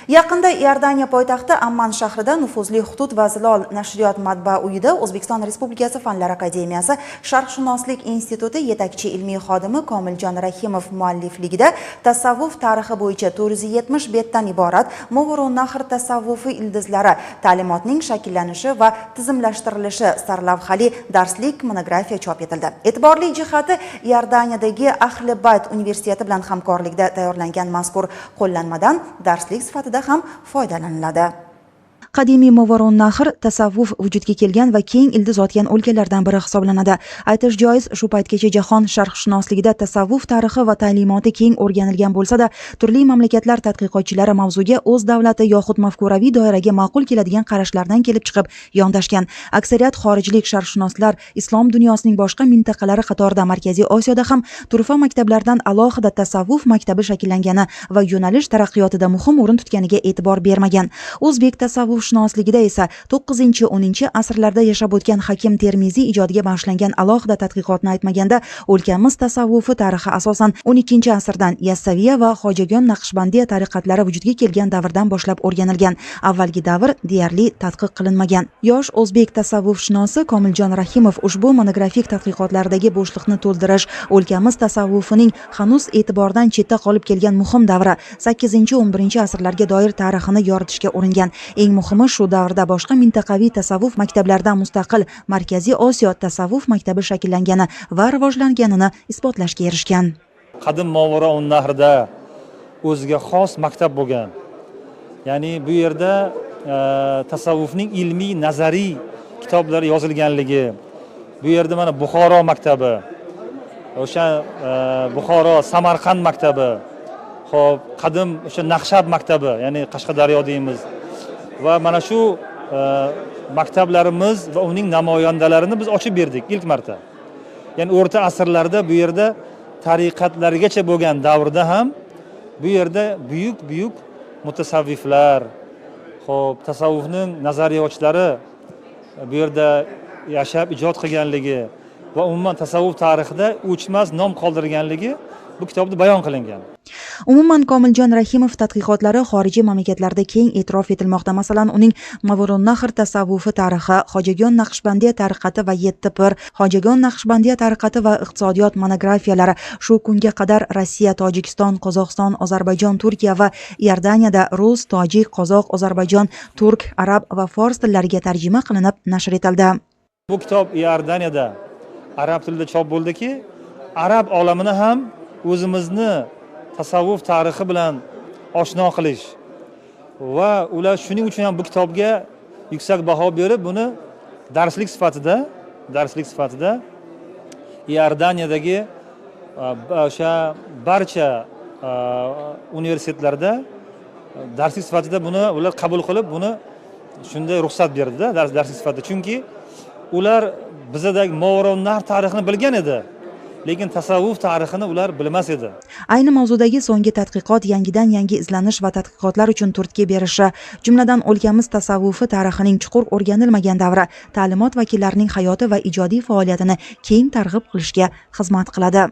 Yaqinda Iordaniya poytaxti Amman shahrida nufuzli Hudud va Zilol nashriyot matbaa uyida O'zbekiston Respublikasi Fanlar akademiyasi Sharqshunoslik instituti yetakchi ilmiy xodimi Komiljon Rahimov muallifligida tasavvuf tarixi bo'yicha 470 betdan iborat Movarounnahr tasavvufi ildizlari ta'limotning shakllanishi va tizimlashtirilishi sarlavhali darslik monografiya chop etildi. E'tiborli jihati, Iordaniyadagi Ahli Bayt universiteti bilan hamkorlikda tayyorlangan mazkur qo'llanmadan darslik sifatida ham foydalaniladi. Qadimiy Movarounnahr tasavvuf vujudga kelgan va keng ildiz otgan o'lkalardan biri hisoblanadi. Aytish joiz, shu paytgacha jahon sharqshunosligida tasavvuf tarixi va ta'limoti keng o'rganilgan bo'lsa-da, turli mamlakatlar tadqiqotchilari mavzuga o'z davlati yoxud mafkuraviy doiraga ma'qul keladigan qarashlardan kelib chiqib yondashgan. Aksariyat xorijlik sharqshunoslar islom dunyosining boshqa mintaqalari qatorida Markaziy Osiyoda ham turfa maktablardan alohida tasavvuf maktabi shakllangani va yo'nalish taraqqiyotida muhim o'rin tutganiga e'tibor bermagan. O'zbek tasavvufshunosligida esa 9-10 asrlarda yashab o'tgan Hakim Termiziy ijodiga bag'ishlangan alohida tadqiqotni aytmaganda, o'lkamiz tasavvufi tarixi asosan 12 asrdan, Yassaviya va Hojagon Naqshbandiya tariqatlari vujudga kelgan davrdan boshlab o'rganilgan. Avvalgi davr deyarli tadqiq qilinmagan. Yosh o'zbek tasavvufshunosi Komiljon Rahimov ushbu monografik tadqiqotlardagi bo'shliqni to'ldirish, o'lkamiz tasavvufining hanuz e'tibordan chetda qolib kelgan muhim davri 8-11 asrlarga doir tarixini yoritishga uringan. Eng muhimi, shu davrda boshqa mintaqaviy tasavvuf maktablaridan mustaqil Markaziy Osiyo tasavvuf maktabi shakllangani va rivojlanganini isbotlashga erishgan. Qadim Movarounnahrda o'ziga xos maktab bo'lgan. Ya'ni bu yerda tasavvufning ilmiy nazariy kitoblari yozilganligi, bu yerda mana Buxoro maktabi, o'sha Buxoro, Samarqand maktabi, xo'p, qadim o'sha Naqshab maktabi, ya'ni Qashqadaryo deymiz, va mana shu maktablarimiz va uning namoyandalarini biz ochib berdik ilk marta. Ya'ni o'rta asrlarda bu yerda tariqatlargacha bo'lgan davrda ham bu yerda buyuk buyuk mutasavviflar, xo'p, tasavvufning nazariyotchilari bu yerda yashab ijod qilganligi va umuman tasavvuf tarixida o'chmas nom qoldirganligi bu kitobda bayon qilingan. Umuman, Komiljon Rahimov tadqiqotlari xorijiy mamlakatlarda keng e'tirof etilmoqda. Masalan, uning Movarounnahr tasavvufi tarixi, Hojagon Naqshbandiya tariqati va yetti pir, Hojagon Naqshbandiya tariqati va iqtisodiyot monografiyalari shu kunga qadar Rossiya, Tojikiston, Qozog'iston, Ozarbayjon, Turkiya va Iordaniyada rus, tojik, qozoq, ozarbayjon, turk, arab va fors tillariga tarjima qilinib nashr etildi. Bu kitob Iordaniyada arab tilida chop bo'ldiki, arab olamini ham o'zimizni tasavvuf tarixi bilan oshno qilish va ular shuning uchun ham bu kitobga yuksak baho berib, buni darslik sifatida Iordaniyadagi o'sha barcha universitetlarda darslik sifatida buni ular qabul qilib, buni shunday ruxsat berdida darslik sifatida, chunki ular bizadagi Movarounnahr tarixini bilgan edi, lekin tasavvuf tarixini ular bilmas edi. Ayni mavzudagi so'nggi tadqiqot yangidan yangi izlanish va tadqiqotlar uchun turtki berishi, jumladan, o'lkamiz tasavvufi tarixining chuqur o'rganilmagan davri, ta'limot vakillarining hayoti va ijodiy faoliyatini keng targ'ib qilishga xizmat qiladi.